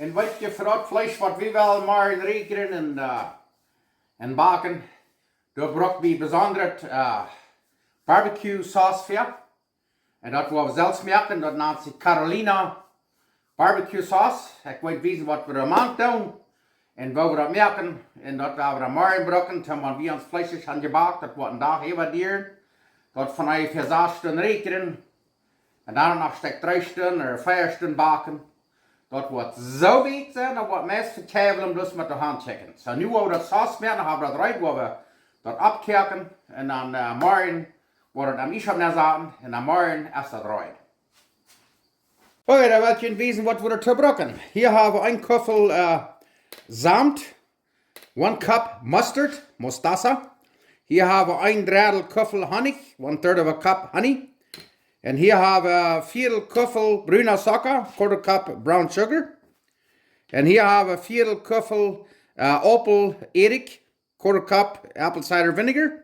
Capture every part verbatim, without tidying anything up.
Un weet jie, fa daut Fleesch waut wie wellen morjen räakjren un, äh, un backen, doa bruck wie besondret, äh, Barbecue Sauce fa. Un daut woa wie selfst moaken, daut nant sikj Carolina Barbecue Sauce. Ekj woa wiesen waut wie doa mank doonen un woo wie daut moaken. Un daut woa wie dan morjen brucken, dan wan wie ons Fleesch han jebakt, daut woat een Dach äwa dieren. Daut von onjefäa sas Stund räakjren. Un dan noch een Stekj dree Stund ooda vea Stund backen. Daut woat soo wiet sennen, daut woat meist vekjeiblen, bloos met de Haunt kjikjen. Soo, nu woa wie daut Sauce moaken, dan ha wie daut reed, woa wie daut oppkoaken. Un dan, äh, morjen woa wie daut aum Iesch opp nensaten. Un dan morjen es daut reed. Okay, dan well ekj junt wiesen waut wie doatoo brucken. Hia ha wie een Kuffel, äh, Solt, one cup mustard, mostaza. Hia ha wie een Drettel Kuffel Honich, one third of a cup honey. Un hia ha wie Viedel Kuffel bruna Zucca, quarter cup brown sugar. Un hia ha wie Viedel Kuffel, äh, Aupel Edik, quarter cup apple cider vinegar.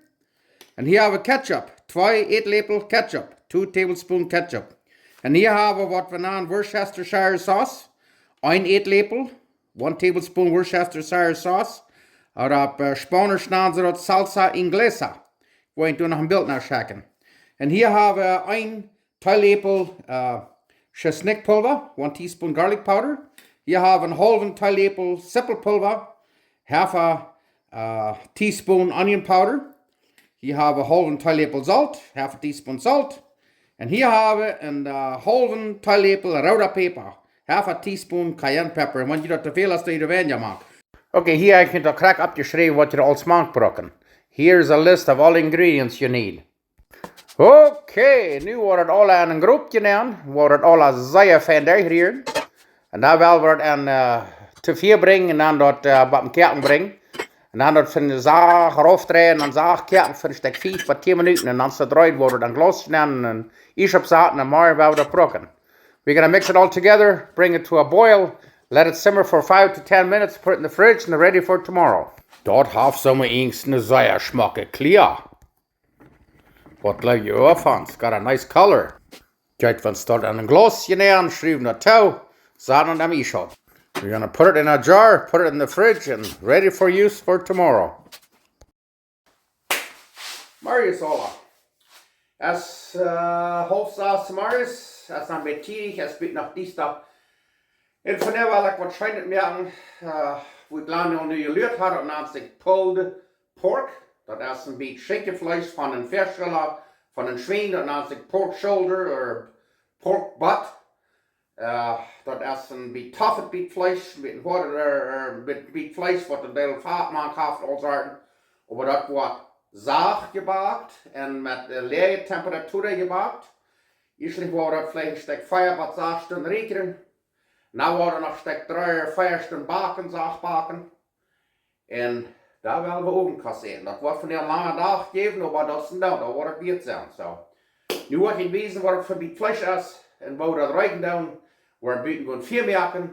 Un hia ha wie Ketchup, twee Ätläpel Ketchup, two tablespoon Ketchup. Un hia ha wie waut wie nanen Worcestershire Sauce, een Ätläpel, one tablespoon Worcestershire Sauce. Ooda opp, äh, Spaunisch nanen see daut Salsa Inglesa. Woa ekj junt noch een Bilt no schekjen. Un hia ha wie een Teeläpel, äh, Schisnikjpulwa, one teaspoon garlic powder. Hia ha wie een haulwen Teeläpel Sipelpulwa, half a, äh, teaspoon onion powder. Hia ha wie een haulwen Teeläpel Solt, half a teaspoon salt. Un hia ha wie een, äh, haulwen Teeläpel rooda Päpa, half a teaspoon cayenne pepper. Un wan jie daut too väl es, dan jie weinja mank. Okay, hia hab ekj mie daut krakjt oppjeschräwen waut jie aules mank brucken. Here's a list of all ingredients you need. Okay, nu woa wie daut aula en een Groppje nämen, woa wie daut aula sea fein derchrieren. Un dan well wie daut en, äh, to Fia brinjen un dan daut, äh, bie daut Koaken brinjen. Un dan daut von de Saag rauf dreien un dan Saag koaken fa een Stekj fief bat tieen Minuten. Un dan es daut reed, woa wie daut en Glaus nämen un Iesch oppsaten un morjen woa wie daut brucken. We're gonna mix it all together, bring it to a boil, let it simmer for five to ten minutes, put it in the fridge and ready for tomorrow. Daut haft soo mau eens een sea schmocke Klia. Waut jleew jie doavon? It's got a nice color. Jeit von Start en een Glaus nenn, schruwen daut too, saten daut aum Iesch opp. We're gonna put it in a jar, put it in the fridge, and ready for use for tomorrow. Morjes aula. Es, äh, haulf sas morjes, es noch een bät tiedich, es bät noch diesta. Un vondoag well ekj waut Scheenet moaken, äh, woo ekj lang aul nu jeluat haud, daut nant sikj pulled pork. Daut es een bät Schinkjefleesch von een Fleesch, von een Schwien, daut nant sikj pork shoulder or pork butt. Äh, daut es een bät toughet bät Fleesch, een bät hoadet, äh, bät, bät Fleesch waut een Deel Fat mank haft, aul Sorten. Oba daut woat sacht jebakt un met, äh, läaje Temperatur jebakt. Ieescht woa wie daut veleicht een Stekj fia bat sas Stund räakjren. Nu woa wie noch een Stekj dree, fia Stund backen, sacht backen. Un dan well wie Owentkost äten. Daut woat vondoag een langa Dach jäwen, oba daut es een Dach, daut woat et wieet sennen. Soo. Nu woa ekj junt wiesen waut et fa een bät Fleesch es un woo wie daut rein doonen. Woa wie een bät Fia moaken.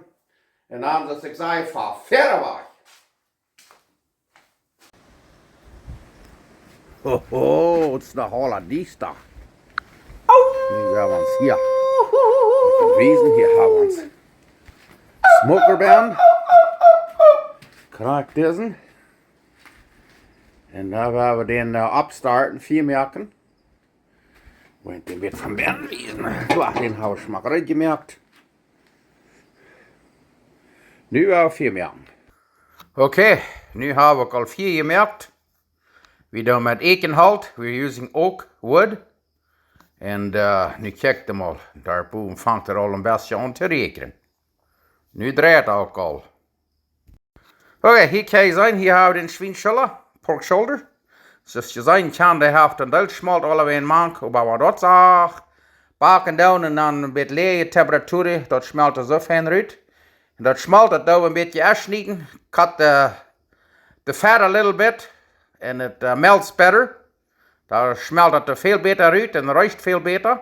Un dan, soo aus ekj säd, fa wieda wajch. Ho, ho, ons noch aula diesta. Nu woa wie ons hia. Wiesen, hia ha wie ons Smoker Band. Krakjt disen. Un dan woa wie dän, äh, oppstarten, Fia moaken. Woa wie dän bät von bennen wiesen. Soo, dän ha wie schmock reed jemoakt. Nu woa wie Fia moaken. Okay, nu ha wie aul Fia jemoakt. Wie doonen met Eakjenholt, we're using oak wood. Un, äh, nu kjikjt mol, doa bowen fangt et aul een bät aun to räakjnen. Nu dreit et uk aul. Okay, hia kjenn jie seenen, hia ha wie dän Schwienschulla, pork shoulder. Soo aus jie seenen kjennen, dee haft een Deel Schmolt aul aul mank, oba wan wie daut sacht backen doonen un dan een bät läaje Temperatur, daut schmelt et soo fein rut. Un daut schmolt, daut doo wie een bät aunschnieden, cut the, the fat a little bit, and it, uh, melts better. Dan schmelt et väl bäta rut un reecht väl bäta.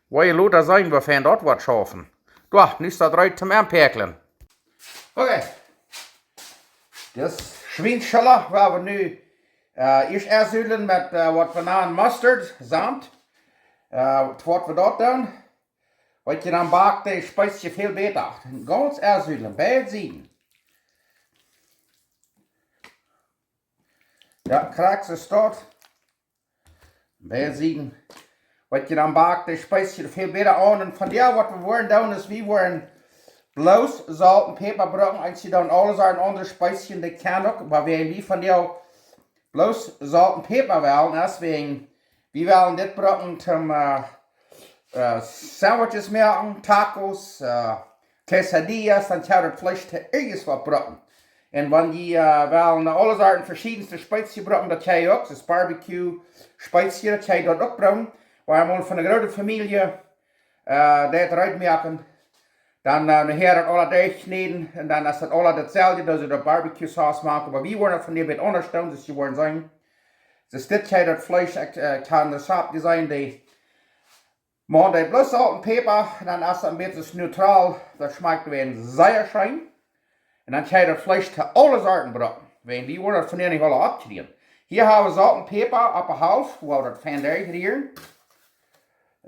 Woa jie lota seenen, woo fein daut woat schaufen. Soo, nu es daut reed toom aunpäakjlen. Okay. Dis Schwienschulla woa wie nu, äh, ieescht aunseasnen met, äh, waut wie nanen mustard, Solt. Äh, waut wie doa doonen. Weet jie, dan backt de Spees väl bäta. Gaunz aunsiedlen, beid Sieden. Jo, krakjt soo es daut. Beid Sieden. Weet jie, dan backt de Spees väl bäta aun. Un vondoag waut wie woaren doonen es, wie woaren bloos Solt un Päpa brucken. Eenje doonen aule Sorten aundre Spees, dee kjennen uk, oba wie, wie vondoag bloos Solt un Päpa wellen, es wäajen, wie wellen dit brucken toom, äh, äh, Sandwiches moaken, Tacos, äh, Quesadillas, dan kjenn wie daut Fleesch to irjent waut brucken. Un wan jie, äh, wellen aule Sorten veschiedne Spees brucken, daut kjenn jie uk, soo aus Barbecue Spees, daut kjenn jie daut uk brucken. Wie haben von eene groote Famielje, äh, daut reed moaken. Dan, äh, nohäa daut aula derchkjnäden un dan es daut aula dautselwje, daut es de Barbecue Sauce moaken. Oba wie woaren daut vondoag bät aundasch doonen, soo aus jie woaren seenen. Soo es dit hia daut Fleesch, ekj, äh, kaun de Saap seenen, dee Maun deit bloos Solt un Päpa, dan es daut een bät neutral, daut schmakjt wäajen sea scheen. Un dan kjenn jie daut Fleesch to aule Sorten brucken. Wäajen wie woaren daut vondoag nich aula oppkjrieen. Hia hab wie Solt un Päpa opp de Halft, woa wie daut fein derchrieren.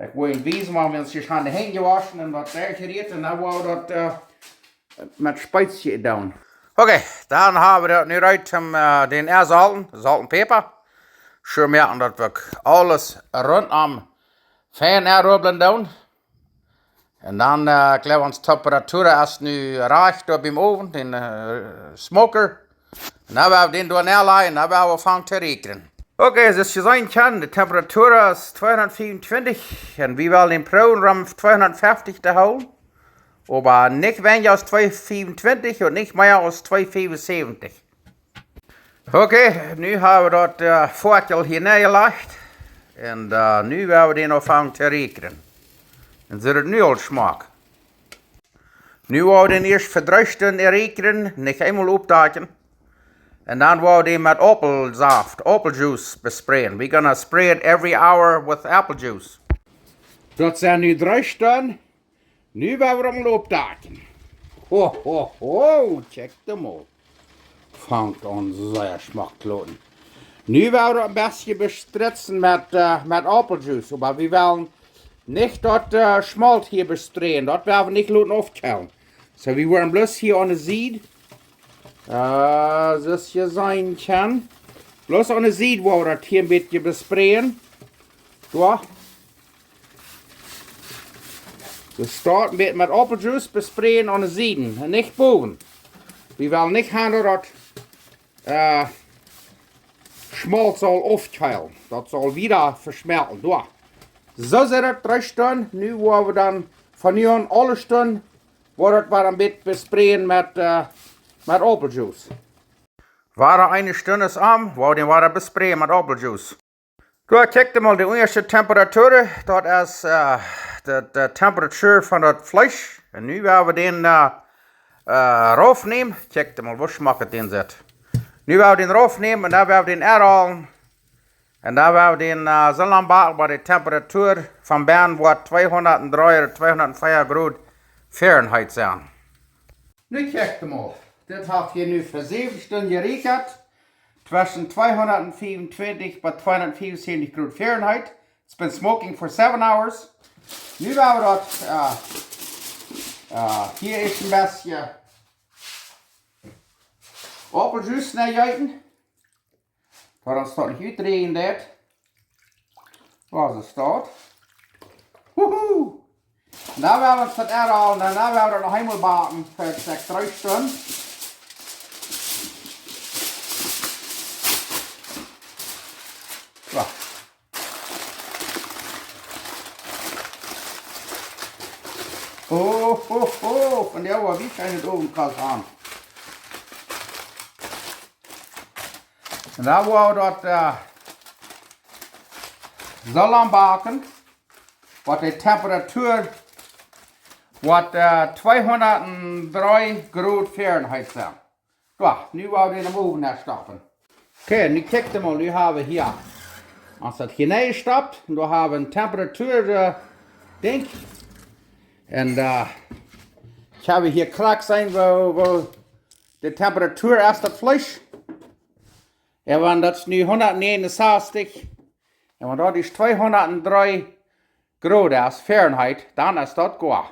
Ekj well junt wiesen, wie haben ons hia aul de Henj jewoschen un daut derchjerieet un dan woa wie daut, äh, met Speezje doonen. Okay, dan hab wie daut nu reed om, äh, dän auntosolten, Solt un Päpa. Soo moaken daut wie aules runtom fein aunrubblen doonen. Un dan, äh, ekj jleew, onse Temperatua es nu rajcht doa biem Owen, dän, äh, Smoker. Un dan woa wie dän doa nenlajen, dan woa wie aunfangen to räakjnen. Okay, soo aus jie seenen kjennen, de Temperatua es tweehundatfiefuntwintich un wie wellen dän proowen rom tweehundatfeftich to hoolen. Oba nich weinja aus tweehundatfiefuntwintich un nich mea aus tweehundatfiefuntwintich. Okay, nu hab wie daut, äh, Foakel hia nenjelajcht. Un, äh, nu woa wie dän aunfangen to räakjnen. Un sitt daut nu aul schmock. Nu woa wie dän ieescht fa dree Stunden räakjnen, nich eemol oppdakjen. Un dan woa wie dän met Aupelsaft, Aupeljuice besprayen. We're gonna spray it every hour with apple juice. Daut sent nu dree Stunden. Nu woa wie daut mol oppdakjen. Ho, ho, ho, kjikj daut mol. Fangt aun sea schmock to loten. Nu woa wie daut een bät bespritzen met, äh, met Aupeljuice, oba wie wellen nich daut, äh, Schmolt hia besprayen, daut woa wie nich loten aufkjeelen. Soo, wie woaren bloos hia aun de Sied, äh, soo aus jie seenen kjennen. Bloos aun de Sied woa wie daut hia een bät besprayen. Soo. Soo, start met, met Aupeljuice besprayen aun de Sieden un nich bowen. Wie wellen nich haben daut, äh, Schmolt saul aufkjeelen. Daut saul wada veschmelten. Soo. Soo sitt daut dree Stunden. Nu woa wie dan von nu aun aule Stunden woa wie daut wada een bät besprayen met, äh, met Aupeljuice. Wada eene Stund es om, woa wie dän wada besprayen met Aupeljuice. Doa kjikjt mol de ieeschte Temperatua, daut es, äh, de, de Temperatua von daut Fleesch. Un nu woa wie dän, äh, äh, raufnämen. Kjikjt mol, woo schmock daut sitt. Nu woa wie dän raufnämen un dan woa wie dän aunrollen. Un dan woa wie dän, äh, soo lang backen, bat de Temperatua von bennen woat tweehundatdree ooda tweehundatfeef Grod Fahrenheit sennen. Nu kjikjt mol. Dit haft hia nu fa säwen Stunden jeräakjent. Tweschen tweehundatfiefuntwintich bat tweehundatfiefunsäwentich Grod Fahrenheit. It's been smoking for seven hours. Nu woa wie daut, äh, äh, hia es een bät Aupeljuice nenjeeten. Wuarom steit nich utdräjen dit? Waut es daut? Wuhu! Nu woa wie daut aunrollen, nu woa wie daut noch eemol backen fa soo dree Stunden. Soo. Oh, ho, ho, vondoag woa wie kjeene Owenkost haben. Un dan woa wie daut, äh, soo lang backen, bat de Temperatua woat, äh, tweehundatdree Grod Fahrenheit sennen. Soo, nu woa wie dän em Owen stoppen. Okay, nu kjikjt mol, nu hab wie hia ons daut hia nenjestoppt. Un doa hab wie een Temperatua, äh, Dinkj. Un, äh, ekj hab hia krakjt seenen, woo, woo de Temperatua es, daut Fleesch. Un wan daut es nu hundatnäajenunsastich. Un wan daut es tweehundatdree Grod es, Fahrenheit, dan es daut goa.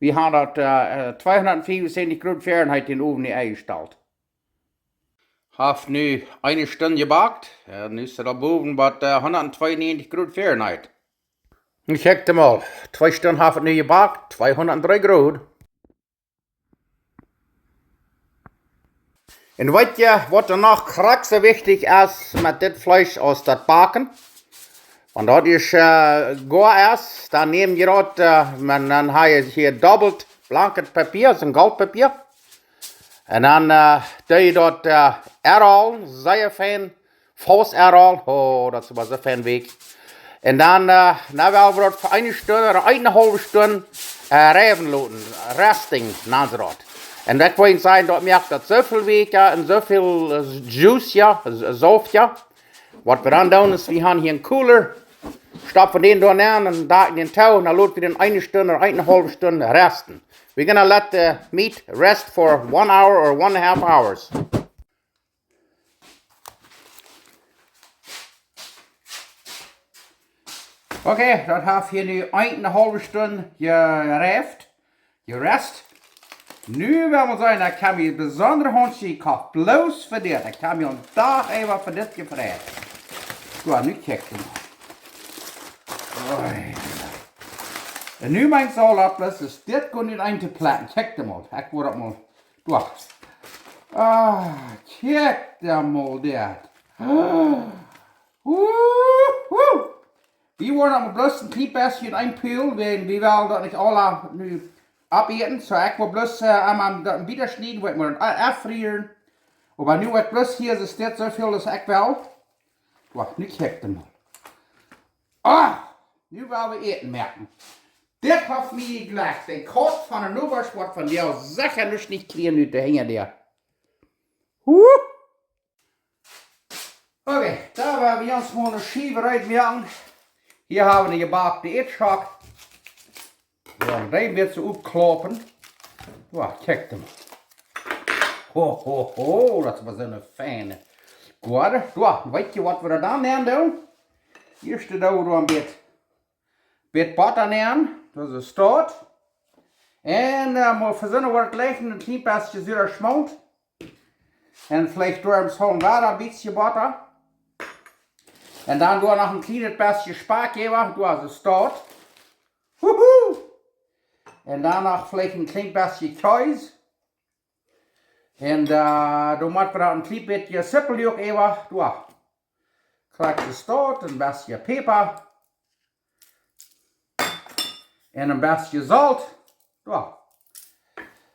Wie haben daut, äh, äh, tweehundatfiefunsäwentich Grod Fahrenheit em Owen enjestalt. Haft nu eene Stund jebackt. Jo, nu es et aul bowen bie, äh, hundatzweiunnegentig Grod Fahrenheit. Nu kjikjt mol. Twee Stunden haft et nu jebackt, tweehundatdree Grod. Un weet jie, waut doa noch krakjt soo wichtich es met dit Fleesch aus daut Backen? Wan daut es, äh, goa es, dan näm jie daut, äh, un dan hab jie hia dobbelt blanket Papia, soo'n Goltpapia. Un dan, äh, doo jie daut, äh, enrollen, sea fein, faust enrollen. Oh, daut es oba soo fein weekj. Un dan, äh, dan well wie daut fa eene Stund ooda eene haulwe Stund, äh, reifen loten, resting, nanen see daut. Un daut well sajen, daut moakt daut soo väl weekja un soo väl, äh, juicier, äh, sauftiger. Waut wie dan doonen es, wie haben hia een Cooler, stoppen dän doa nenn un daken dän too un dan loten wie dän eene Stund ooda eene haulwe Stund resten. We're gonna let the meat rest for one hour or one and a half hours. Okay, daut haft hia nu eene haulwe Stund jereift, jerest. Nu well wie sajen, ekj hab mie besondre Haundschoh jekoft, bloos fa dit. Ekj hab mie een Dach äwa fa dit jefreit. Soo, nu kjikjt mol. Oi. Un nu mien Salat, daut es dit goot nich enn to placken. Kjikjt mol. Ekj woa daut mol. Soo. Ah, kjikjt mol dit. Ah. Uh, uh. Wie woaren daut bloos een kjlien bät enn een Pool, wiels wie wellen daut nich aula nu oppeten. Soo, ekj woa bloos, äh, aun, aun daut een bät schnieden, woa ekj mol, äh, auffrieren. Oba nu woa ekj bloos hia, soo steit soo väl aus ekj well. Wacht, nu kjikjt mol. Ah, nu woa wie Äten moaken. Dit haft mie jejlikjt. De Kaut von de Nobasch woat von dee secha nich, nich kjrieen nu de Henj doa. Huh. Okay, dan woa wie ons mol eene Schiew reed moaken. Hia hab wie eene jebackte Ätschock. Jo, dee woa wie soo oppkloppen. Jo, kjikjt mol. Ho, ho, ho, daut es oba soone feine. Goot, jo, weet jie waut wie dan doonen? Ieescht doo wie een bät, bät Botta nämen, daut es daut. Un, äh, mol fa soone Woat jlikj een kjlien bät sua Schmaunt. Un veleicht doa em Saum wada een bät Botta. Un dan doa noch een kjlien bät Spakj äwa, doa es daut. Huhu! Un dan noch veleicht een kjlien bät Kjees. Un, äh, doa mott wie dan een kjlien bät Sipeljoakj äwa, doa. Krakjt soo, een bät Päpa. Un een bät Solt. Jo.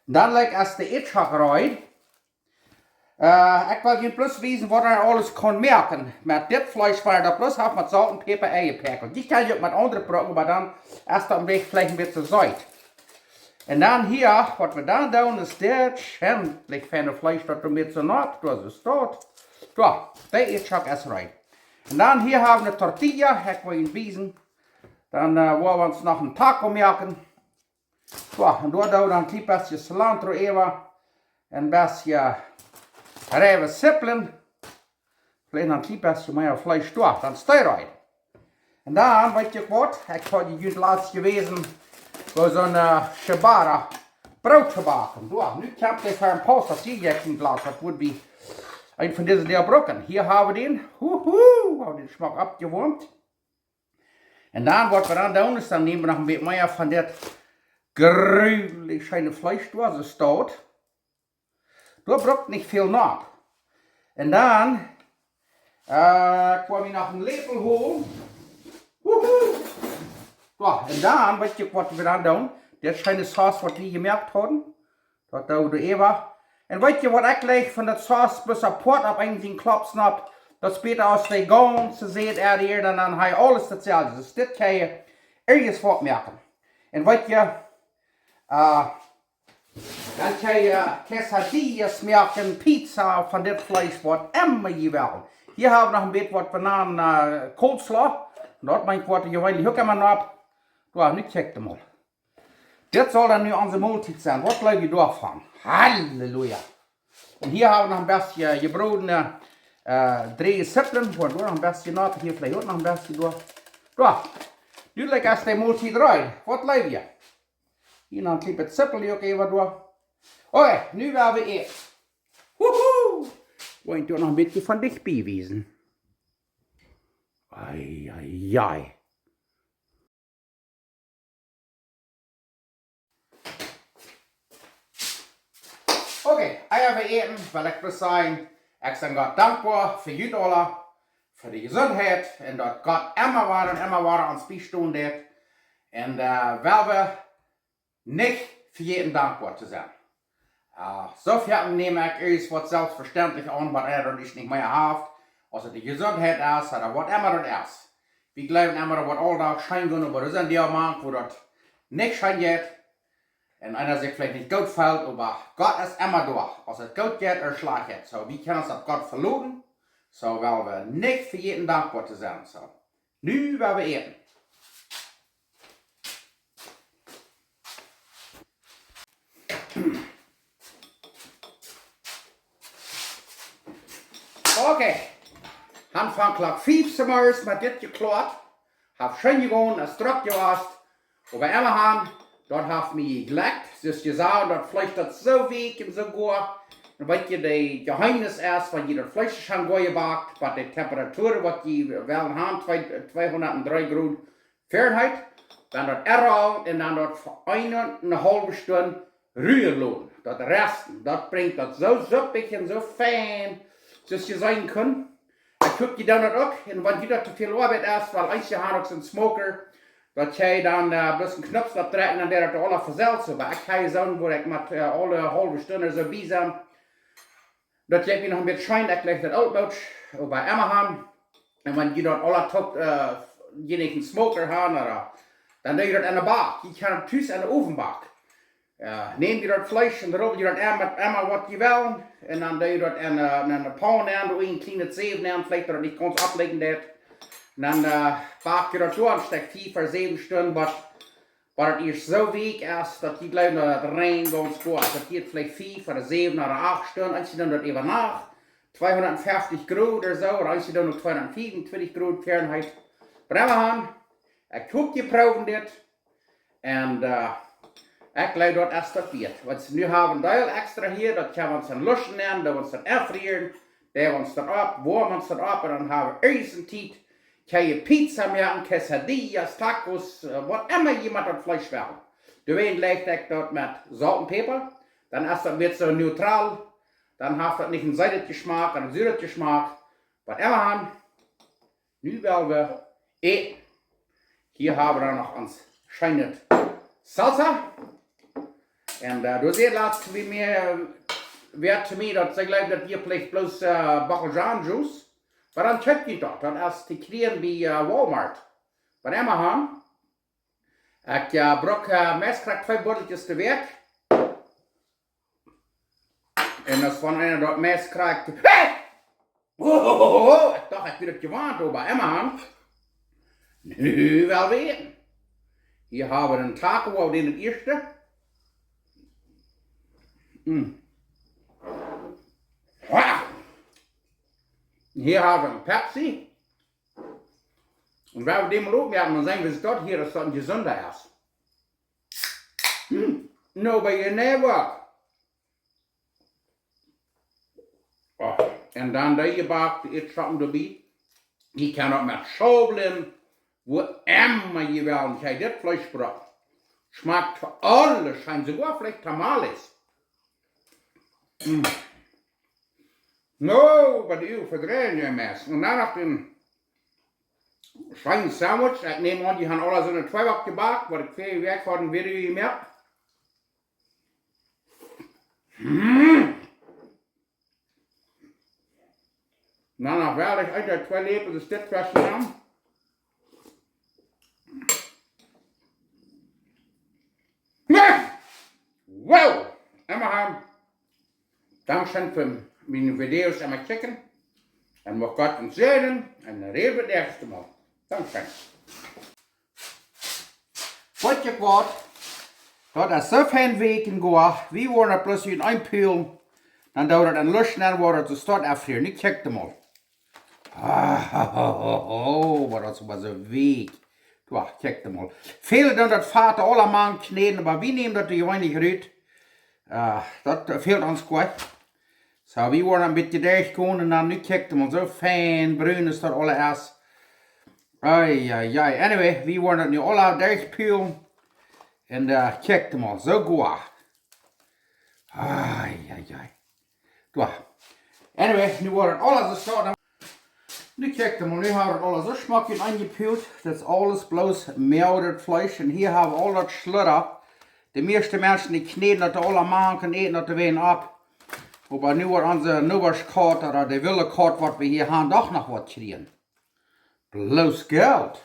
Dan, like, es de Ätschock reed. Äh, ekj well junt bloos wiesen waut eena aules kaun moaken met dit Fleesch, wan eena daut bloos haft met Solt un Päpa enjepäakjelt. Dee kaun jie uk met aundre brucken, oba dan es daut een bät, veleicht een bät seet. Un dan hia, waut wie dan doonen, es dit schentlich feine Fleesch, daut wie met soo naut, daut es daut. Jo, de Ätschock es reed. Un dan hia hab wie eene Tortilla, ekj well junt wiesen. Dan, äh, woa wie ons noch een Taco moaken. Jo, un doa doo wie dan een kjlien bät Cilantro äwa. Een bät reife Sipeln. Veleicht noch een kjlien bät mea Fleesch doa, dan steit reed. Un dan, weet jie waut, ekj haud junt latst jewäsen, woo soon, äh, Ciabatta Broot to backen. Jo, nu kjemt dee fa een Paust, daut see jie junt latst, daut woat wie een von dise Dinja brucken. Hia hab wie dän, huhu, hab wie dän schmock oppjewoamt. Un dan, waut wie dan doonen, es dan näm wie noch een bät mea von dit grulich scheene Fleesch doa, soo steit. Doa brukt nich väl no. Un dan, äh, kaun wie noch een Läpel holen. Wuhu! Jo, un dan, weet jie waut wie dan doonen? Dit scheene Sauce waut wie jemoakt hauden. Daut doo wie äwa. Un weet jie waut ekj jlikj von daut Sauce, bloos apoat opp een Klops nopp? Daut es bäta aus de gaunze Säd hia, dan, dan hab jie aules daut selwje. Daut es dit kjeie, irjens waut moaken. Un weet jie, äh, dan kjenn jie Quesadillas moaken, Pizza von dit Fleesch, waut emma jie wellen. Hia hab wie noch een bät waut wie nanen, äh, coleslaw. Daut meent waut jie jeweenlich uk emma nopp. Jo, nu kjikjt mol. Dit saul dan nu onse Moltiet sennen. Waut jleew jie doavon? Halleluja. Un hia hab wie noch een bät jebrodne, äh, dreeje Sipeln. Woaren doa noch een bät nopp. Hia veleicht uk noch een bät doa. Jo, nu leet ekj de Moltiet reed. Waut leew jie? Hia noch een kjlien bät Zippel, dee uk äwa doa. Okay, nu woa wie äten. Wuhu! Woa ekj doa noch een bät von dicht bie wiesen. Ei, ei, ei. Okay, ea wie äten, well ekj bloos sajen, ekj sie Gott dankboa fa junt aula, fa de Jesuntheit un daut Gott emma wada un emma wada ons biestonen deit. Un, äh, well wie nich vejäten dankboa to sennen. Äh, soo foaken näm ekj irjent waut selfstvestentlich aun, waut eena nich mea haft, aus et de Jesuntheit es, ooda waut emma daut es. Wie jleewen emma, daut woat aule Dach scheen gonen, oba doa sent Doag mank, wua daut nich scheen jeit. Un eena sikj veleicht nich goot feelt, oba Gott es emma doa. Aus et goot jeit ooda schlajcht jeit. Soo, wie kjennen ons opp Gott veloten. Soo, well wie nich vejäten dankboa to sennen. Soo, nu woa wie äten. Okay. Haft von Klock fief zemorjes met dit jekloat. Haft scheen jegonen, es drock jewast. Oba emmahan, daut haft mie jeglekjt. Soo aus jie sajen, daut Fleesch daut soo weekj un soo goa. Un weet jie, de Jeheemnis es, wan jie daut Fleesch han goa jebakt, bie de Temperatua, waut jie wellen han, twee, tweehundat dree Grod Fahrenheit, dan daut errollen un dan daut fa eene un eene haulwe Stund ruen loten. Daut resten, daut brinjt daut soo suppich un soo fein, soo aus jie seenen kjennen. Ekj hop, jie doonen daut uk. Un wan junt daut too väl Oabeit es, wiels eenje han uk soon Smoker, daut jie dan, äh, bloos een Knoop oppdrekjen, dan woat daut aula von selfst. Oba ekj hab soon, wua ekj met, äh, aule haulwe Stund soo bie sie. Daut jeit mie noch een bät scheen, ekj leew daut uk nich, oba emmahan. Un wan jie daut aula toop, äh, jie nich een Smoker han, ooda, dan doo jie daut enne Bak. Jie kjennen daut tus enne Owen backen. Jo, näm jie daut Fleesch un rubbel jie daut emma, emma waut jie wellen. Un dan doo jie daut enne, enne Paun nenn, doo een kjlienet Säw nenn, veleicht daut et nich gaunz oppleepen deit. Un dan, äh, bak jie daut soo een Stekj fief ooda säwen Stunden, waut Oba daut es soo weekj, aus daut jie jleewen, daut et rein gaunz goot es. Daut jeit veleicht fief ooda säwen ooda acht Stunden, eenje doonen daut äwa Nacht, tweehundat fefstich Grod ooda soo, ooda eenje doonen uk tweehundat fiefuntwintich Grod Fahrenheit. Oba emmahan, ekj hop, jie proowen dit. Un, äh, ekj jleew, daut es daut wieet. Wiels nu hab wie een Deel extra hia, daut kjenn wie ons dan luschen nenn, daut wie ons dan enfrieren, daut wie ons dan opp, woamen ons dan opp, un dan hab wie irjent Tiet, kjenn jie Pizza moaken, Quesadillas, Tacos, äh, waut emma jie met daut Fleesch wellen. Doawäajen leew ekj daut met Solt un Päpa. Dan es daut een bät soo neutral. Dan haft daut nich een seetet Jeschmak, een suaret Jeschmak. Waut emmahan. Nu woa wie äten. Hia hab wie dan noch ons scheenet Salsa. Un, äh, doa säd latst wäa mie, äh, wäa to mie, daut see jleewen, daut hia veleicht bloos, äh, Bockelzwiebeln Juice. Oba dan kjeep jie daut. Daut es to kjrieen bie, äh, Walmart. Oba emmahan. Ekj, äh, bruck, äh, meist krakjt twee Buttelkjes de Wäakj. Un aus wan eena daut meist krakjt. Hey! Oh, oh, oh, oh, ekj docht, ekj wia daut jewant, oba emmahan. Nu woa wie äten. Hia hab wie een Taco, wua wie dän daut ieeschte. Mm. Ah! Hia hab wie een Pepsi. Un woa wie dän mol opmoaken, dan seenen wie, daut hia es daut een jesunda es. Mm. No, oba jie never. Oh, un dan dee jebakte Ieedschocken doabie. Jie kjennen uk met Schaublen, wua emma jie wellen, jie dit Fleesch brucken. Schmakjt fa aules scheen, soogoa veleicht Tamales. Mm. No, oba dee Uagen vedreien je meist. Un dan noch een scheenen Sandwich. Ekj näm aun, dee haben aule soone Tweeback jebakt, waut ekj väaje Wäakj haud een Video jemoakt. Mm. Na, na, woa ekj een, twee Läpel, daut es dit Fleesch dan. Na! Wow! Emmahan. Dankscheen fa miene Videos emma kjikjen. Un mucht Gott ons säajnen. Un dan räd wie daut näakjste Mol. Dankscheen. Weet jie waut? Daut es soo fein weekj un goa. Wie woaren daut bloos hia enpölen. Dan doo wie daut en Luschen nenn, woat daut soo staut enfrieren. Nu kjikj emol. Ah, ho, ho, ho, ho, oba daut es oba soo weekj. Jo, kjikj mol. Väle doonen daut Fat aula mank kjnäden, oba wie nämen daut jeweenlich rut. Daut fält ons goa. Soo, wie woaren een bät derchgonen un dan nu kjikj mol, soo fein brun es daut aula es. Ai, ai, ai. Anyway, wie woaren daut nu aula derchpulen. Un kjikj mol, soo goa. Ai, ai, ai. Jo. Anyway, nu woat daut aules soo. Nu kjikj mol, nu hab wie aules soo schmock enjepult. Daut es aules bloos moaget Fleesch. Un hia hab wie aul daut Schludda. De mieeschte Menschen, dee kjnäden daut aula mank un äten daut doawäajen opp. Oba nu woat onse Nobasch Kaut, ooda de wille Kaut, waut wie hia haben, doch noch waut kjrieen. Bloos Jelt.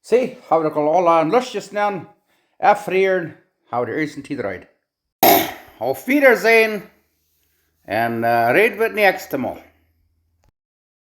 See, hab wie daut aul aula en Luschjes nenn, auffrieren, hab wie de ieeschte Tiet reed. Auf Wiedersehen un räd wie daut näakjste Mol.